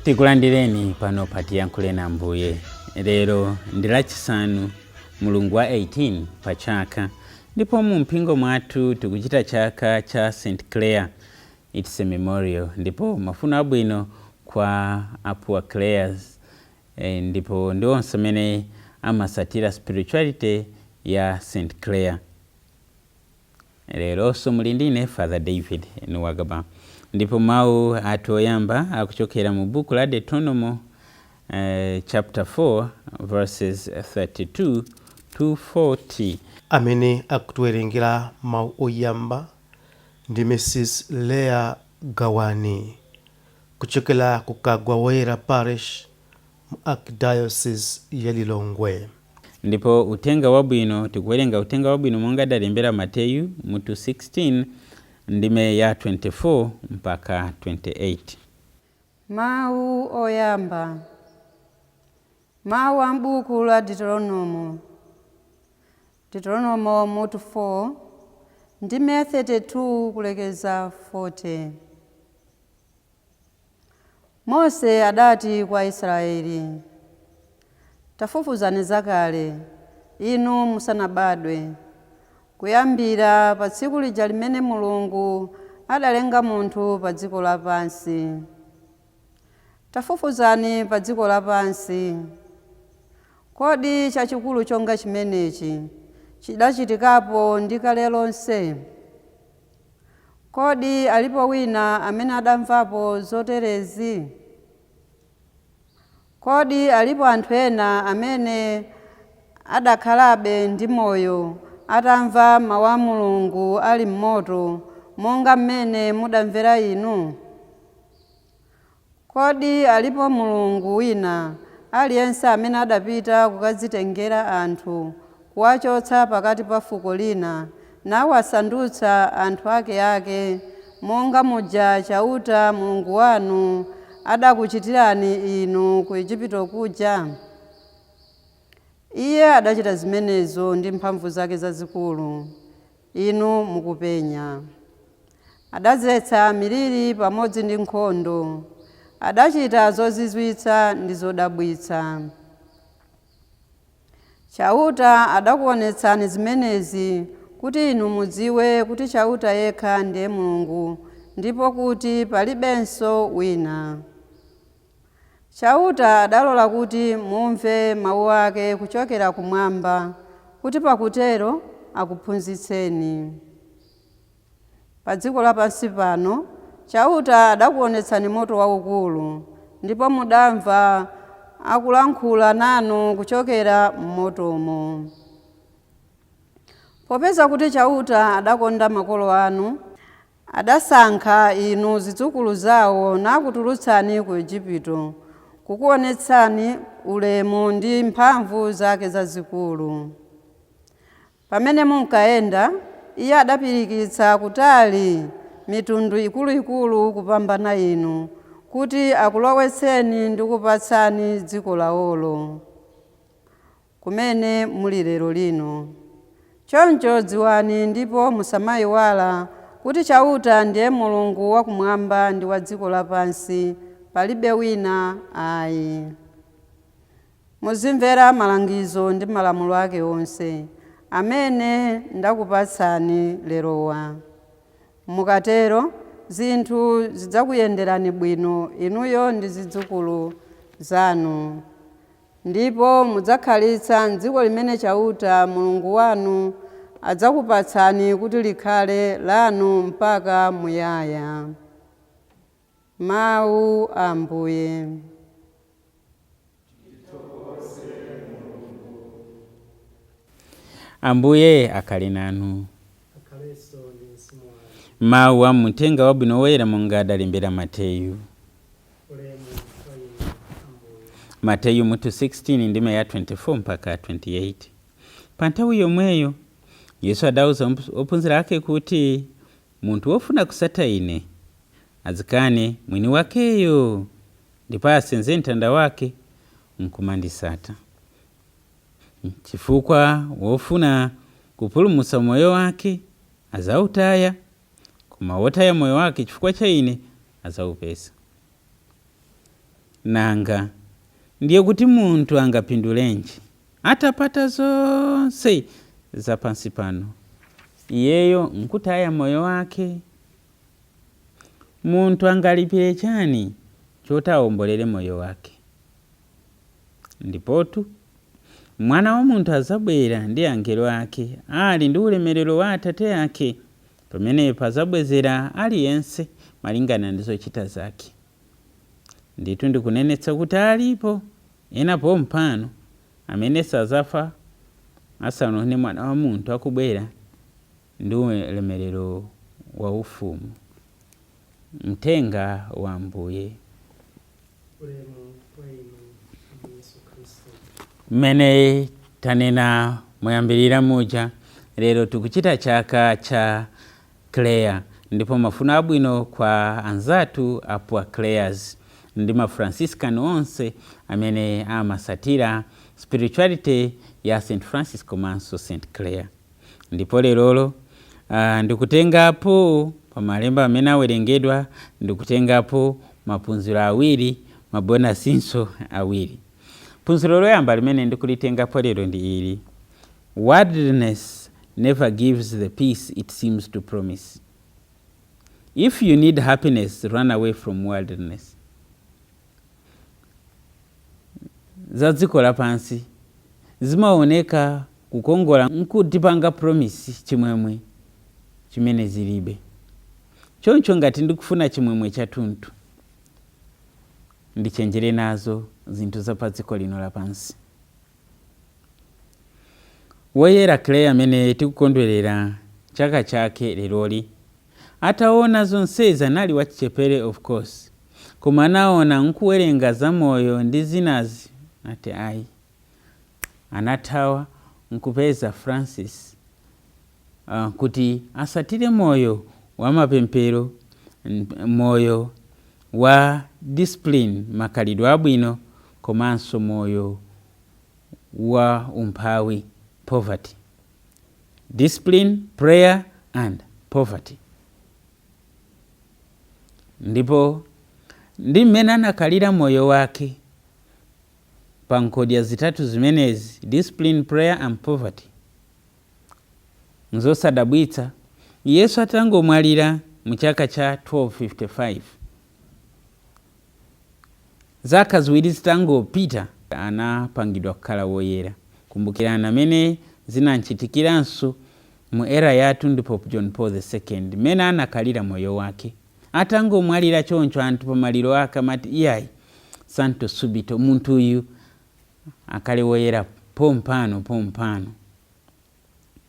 Tikulandireni pano pa Tiyankhule na Ambuye. Lero ndi Lachisanu, mulungu wa 18 pa chaka, ndipo mu mpingo mwathu tikuchita chaka cha St Clare. It's a memorial, ndipo mafuno abwino kwa a Poor Clares ndipo ndi onse amene amasatira spirituality ya St Clare. Leronso muli ndine Father David Nuwagaba, ndipo mawu athu oyamba akuchokera mu buku la Deuteronomo chapter 4 verses 32 to 40. Amene akutiwerengera mawu oyamba ndi Mrs Leah Gawani kuchokera ku Kagwa Woyera Parish mu Archdiocese ya Lilongwe. Ndipo uthenga wabwino, tikuwerenga uthenga wabwino monga adalembera Mateyu mutu 16 ndime ya 24 mpaka 28. Mawu oyamba. Mawu a m'buku la Deuteronomo. Deuteronomo mutu 4, ndime 32 kulekeza 40. Mose adati kwa Israeli, Tafufuzani zakale, inu musanabadwe, kuyambira pa tsiku lija limene Mulungu adalenga munthu pa dziko lapansi. Tafufuzani pa dziko lapansi. Kodi chachikulu chonga chimenechi chidachitikapo ndi kale lonse? Kodi alipo wina amene adamvapo zoterezi? Kodi alipo anthu ena amene adakhalabe ndi moyo atamva mawu a Mulungu ali m'moto, monga mmene mudamvera inu? Kodi alipo mulungu wina aliyense amene adapita kukadzitengera anthu, kuwachotsa pakati pa fuko lina, nawasandutsa anthu akeake, monga muja Chauta Mulungu wanu adakuchitirani inu ku Ejipito kuja? Iye adachita zimenezo ndi mphamvu zake zazikulu, inu mukupenya. Adadzetsa miliri pamodzi ndi nkhondo, adachita zozizwitsa ndi zodabwitsa. Chauta adakuonetsani zimenezi kuti inu mudziwe kuti Chauta yekha ndiye Mulungu, ndipo kuti palibenso wina. Chauta adalola kuti mumve mau ake kuchokera kumwamba, kuti pakutero akuphunzitseni. Pa dziko lapansi pano, Chauta adakuwonetsani moto waukulu, ndipo mudamva akulankhula nanu kuchokera m'motomo. Popeza kuti Chauta adakonda makolo anu, adasankha inu zidzukulu zao nakutulutsani ku Ejipito, kukuwonetsani ulemu ndi mphamvu zake zazikulu. Pamene munkayenda, Iye adapirikitsa kutali mitundu ikuluikulu kupambana inu, kuti akulowetseni ndi kukupatsani dziko laolo, kumene muli lero lino. Choncho dziwani ndipo musamaiwala kuti Chauta ndiye Mulungu wa kumwamba ndi wa dziko lapansi, palibe wina ai. Muzimvera malangizo ndi malamulo ake onse amene ndakupatsani lerowa. Mukatero, zinthu zidzakuyenderani bwino inuyo ndi zidzukulu zanu, ndipo mudzakhalitsa m'dziko limene Chauta, Mulungu wanu, adzakupatsani kuti likhale lanu mpaka muyaya. Mawu a Ambuye. Ambuye akhale nanu. Mawu a muthenga wabwino woyera monga adalembera Mateyu. Mateyu mutu 16 ndime ya 24 mpaka 28. Pa nthawi yomweyo Yesu adauza ophunzira ake kuti, Munthu wofuna kusata Ine, adzikane mwini wakeyo, ndipo asenze mtanda wake nkumandisata. Chifukwa wofuna Kupulumutsa moyo wake azautaya, koma wotaya moyo wake chifukwa cha ine azaupeza. Nanga ndiye kuti munthu angapindulenji atapata zonse za pansi pano, iyeyo nkutaya moyo wake? Munthu angalipire chani choti awombolere moyo wake? Ndipotu Mwana wa Munthu azabwera ndi angelo ake ali ndi ulemerero wa Atate ake. Pamenepo azabwezera aliyense malingana ndi zochita zake. Ndithu ndikunenetsa kuti alipo ena pompano amene sazafa asanaone Mwana wa Munthu akubwera ndi ulemerero wa ufumu. Mthenga wa Ambuye. Ulemu kwa inu, Ambuye Yesu Khristu. Mmene tanena moyambirira muja, lero tikuchita chaka cha Clare, ndipo mafuno abwino kwa anzathu a Poor Clares ndi ma Franciscan onse amene amasatira spirituality ya St Francis komanso St Clare. Ndipo lerolo ndikutengapo pa malemba amene awerengedwa, ndikutengapo maphunziro awiri, mabonasinso awiri. Phunziro loyamba limene ndikulitengapo lero ndi ili: Worldliness never gives the peace it seems to promise. If you need happiness, run away from worldliness. Za dziko lapansi zimaoneka kukongola nkutipanga promise chimwemwe chimene zilibe. Choncho ngati ndikufuna chimwemwe chathunthu, ndichenjere nazo zinthu za pa dziko lino lapansi. Woyera Clare amene tikukondwerera chaka chake leroli, ataona zonsezi, anali wachichepere of course, koma anaona nkuwerenga za moyo ndi zinazi, ati ayi, anathawa nkupeza Francis kuti asatire moyo wa mapemphero, moyo wa discipline, makhalidwe abwino, komanso moyo wa umphawi, poverty. Discipline, prayer and poverty. Ndipo ndi mmene anakhalira moyo wake pa ngodya zitatu zimenezi, discipline, prayer and poverty, nzosadabwitsa Yesu atangomwalira mu chaka cha 1255, zaka 2 zitangopita, anapangidwa kukhala woyera. Kumbukirani amene zinamchitikiranso mu era yathu ndi Pope John Paul II, mmene anakhalira moyo wake atangomwalira choncho, anthu pamaliro ake amati, "Iyayi, santo subito, munthu uyu akhale woyera pompano pompano."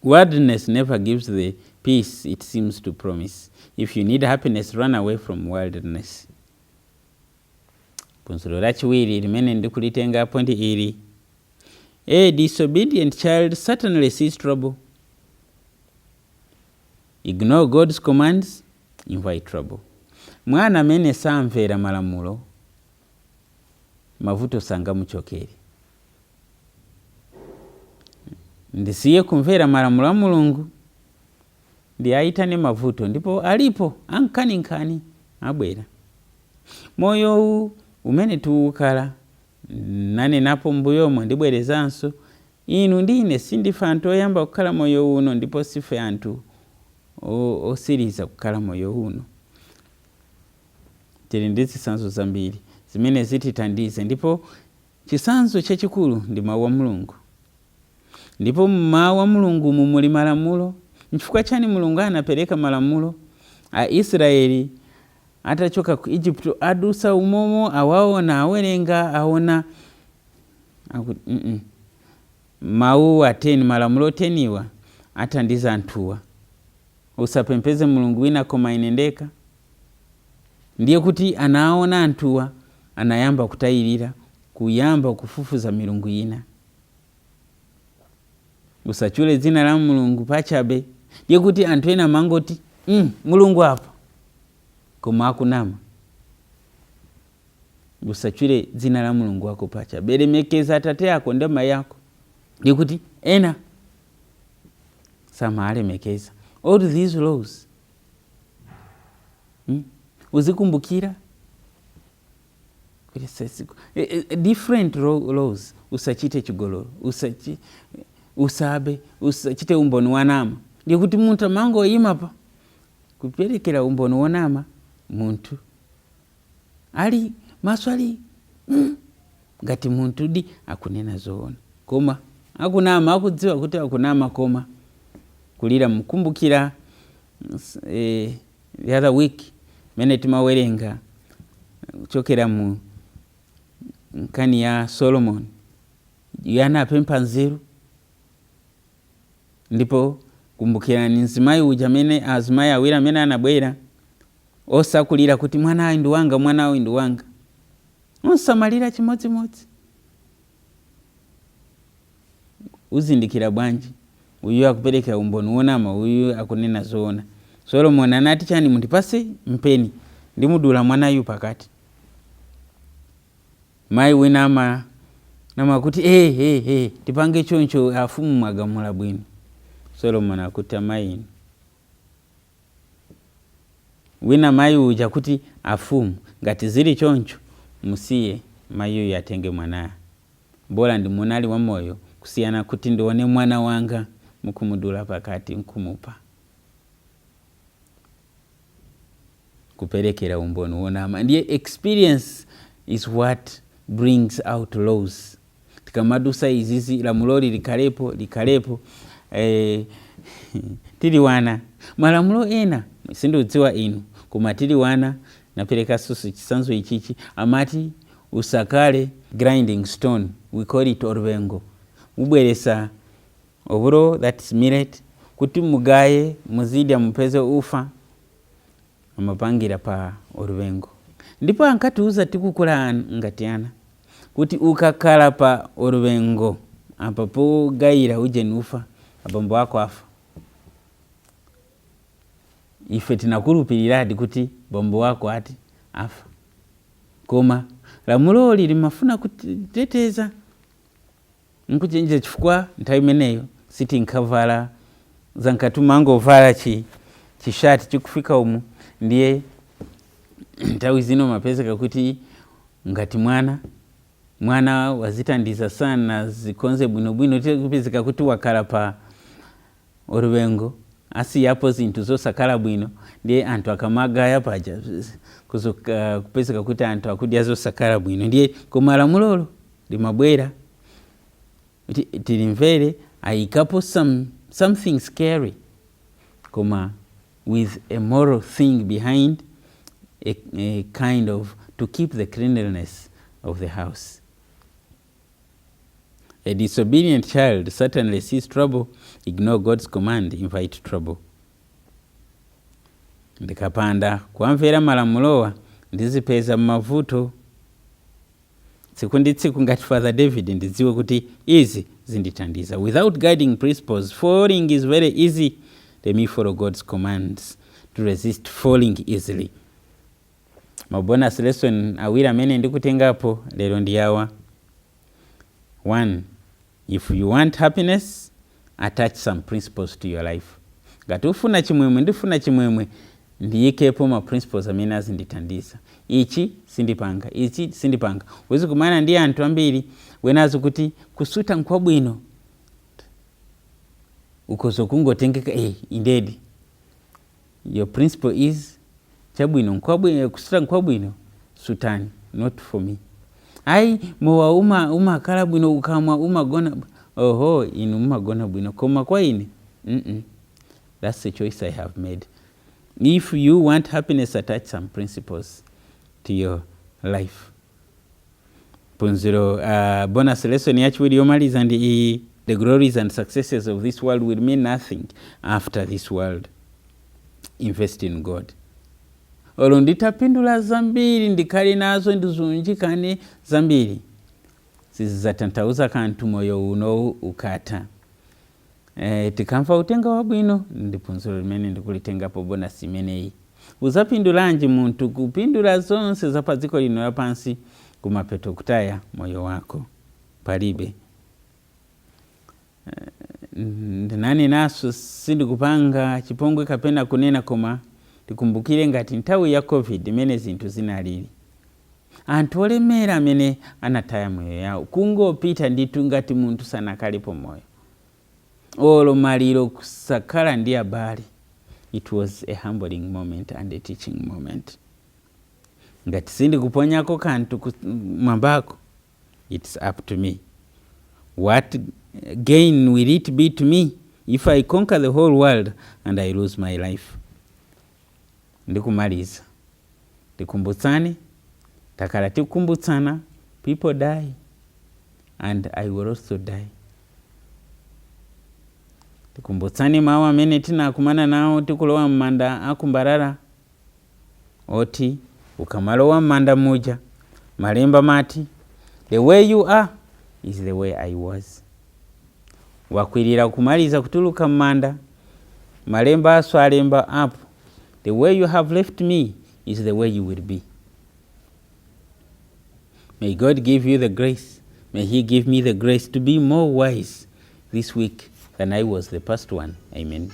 Worldliness never gives the peace it seems to promise. If you need happiness, run away from worldliness. Phunziro lachiwiri limene ndikulitengapo ndi ili: A disobedient child certainly sees trouble. Ignore God's commands, invite trouble. Mwana amene samvera malamulo, mavuto sangamuchokere. Ndisiye kumvera malamulo a Mulungu, ndi ayitane mavuto, ndipo alipo ankhaninkhani abwera. Moyo umene tiwukhala, nanenapo mbuyomo, ndibwerezanso, inu ndi ine sindife anthu oyamba kukhala moyo uno, ndipo sife anthu osiriza kukhala moyo uno. Tili ndi zitsanzo zambiri zimene zitithandize, ndipo chitsanzo chachikulu ndi mawu a Mulungu. Ndipo mmawu a Mulungu umu muli malamulo. Nchifukwa chani Mulungu anapereka malamulo? Aisraeli atachoka ku Igupto, adusa umomo, awaona, awerenga, aona akuti Mawu a 10, malamulo 10 iwa athandiza anthuwa: usapembedze mulungu wina koma ine ndekha. Ndiye kuti anaona anthuwa anayamba kutayirira, kuyamba kufufuza milungu ina. Usachule dzina la Mulungu pachabe. Ndiye kuti anthu ena amangoti, "Mulungu apa," koma akunama. Usachule dzina la Mulungu wako pachabe. Lemekeza atate ako ndi amayi ako. Ndiye kuti ena Samalemekeza. All these laws, Uzikumbukira kuti different laws: usachite chigololo, usabe, usachite umboni wanama. Ndiye kuti munthu amangoyima pa kuperekera umboni wonama, munthu ali maso ali ngati munthu di akunena zoona, koma akunama, akudziwa kuti akunama, koma kulira. Mkumbukira the other week mene timawerenga kuchokera mu nkhani ya Solomon, anapempha nzeru. Ndipo kumbukirani mzimayi uja amene, azimayi awiri amene anabwera osakulira kuti mwana ayi ndi wanga, mwana ayi ndi wanga, onsamalira chimodzimodzi. Uzindikira bwanji uyu akupereka umboni wonama, uyu akunena zoona? Solomon anati chani? "Mundipase mpeni, ndimudula mwanayu pakati." Mayi wina ama namakuti, "Hey, hey, hey, tipange choncho, afumu mwagamula bwino." Solomon akuti, "Amayi inu." Wina mayi uja kuti, "Afumu, ngati zili choncho, musiye mayiyu atenge mwanayo, bola ndi munali wa moyo kusiyana kuti ndione mwana wanga mukumudula pakati nkumupha." Kuperekera umboni wonama. Ndiye experience is what brings out laws. Tikamadusa izizi, lamuloli likhalepo, likhalepo. Tili wana, malamulo ena sindiudziwa inu, koma tili wana, napereka susu chisanzo ichichi, amati usakale grinding stone, we call it orubengo. Mubweresa oburo, that's millet, kuti mugaye muzidya mupeze ufa, amapangira pa orubengo. Ndipo ankatiuza tikukula ngati ana kuti ukakhala pa orubengo apa pogayira ujeni ufa, abambo ako afa. Ife tinakulupiliradi kuti bambo wako ati afa, koma lamuloli limafuna kutiteteza nkuchenjera, chifukwa nthawi imeneyo sitinkavala zankati, mangovala chi chishati chikufika umu. Ndiye nthawi zino mapezeka kuti ngati mwana wazitandiza sana zikonze bwinobwino, kupezeka kuti wakhala pa orubengo, asiyapo zinthu zosakhala bwino. Ndiye anthu akamagaya paja, kupezeka kuti anthu akudya zosakhala bwino. Ndiye koma lamulolo limabwera kuti tilimvere, ayikapo something scary, koma with a moral thing behind, a kind of to keep the cleanliness of the house. A disobedient child certainly sees trouble. Ignore God's command, invite trouble. Ndikapanda kuwamvera malamulowa, ndizipeza m'mavuto tsiku ndi tsiku. Ngati Father David, ndidziwe kuti izi zindithandiza. Without guiding principles, falling is very easy. Let me follow God's commands to resist falling easily. Ma bonus lesson awiri amene ndikutengapo lero ndi awa. One, if you want happiness, attach some principles to your life. Ngati ufuna chimwemwe, ndifuna chimwemwe, ndiyikepo ma principles amene azindithandiza. Ichi sindipanga, ichi sindipanga. Uzikumana ndi anthu ambiri wenazo kuti kusuta nkwabwino, ukhoza kungotengeka, indedi your principle is chabwino nkwabwino, kusuta nkwabwino, sutani, not for me. Ayi, mowa umakhala bwino ukamwa umagona. Oho, inu mumagona bwino, koma kwa ine, That's the choice I have made. If you want happiness, attach some principles to your life. Phunziro, bonus lesson yachiwiri yomaliza ndi iyi: the glories and successes of this world will mean nothing after this world. Invest in God. Olo nditapindula zambiri, ndikhale nazo, ndizunjikane zambiri, sizidzatanthauza kanthu moyo uno ukatha. Tikamva utenga wabwino, ndi phunziro limene ndikulitengapo bonus imeneyi. Uzapindulanji munthu kupindula zonse za pa dziko lino lapansi, kumapeto kutaya moyo wako? Palibe. Ndinanenaso, sindikupanga chipongwe kapena kunena, koma tikumbukire ngati nthawi ya COVID imene zinthu zinalili, anthu olemera amene anataya moyo yawo, kungopita ndithu ngati munthu sanakhalepo moyo, olo maliro kusakhala ndi abale. It was a humbling moment and a teaching moment. Ngati sindikuponyako kanthu mwambako, it's up to me. What gain will it be to me if I conquer the whole world and I lose my life? Ndikumaliza, tikumbutsane, takhala tikukumbutsana. People die and I will also die. Tikumbutsane mawu amene tinakumana nawo tikulowa m'manda akumbarara, oti ukamalowa m'manda muja, malemba mati, "The way you are is the way I was." Wakwirira kumaliza kutuluka m'manda, malemba aso alemba apo, "The way you have left me is the way you will be." May God give you the grace, may he give me the grace to be more wise this week than I was the past one. Amen.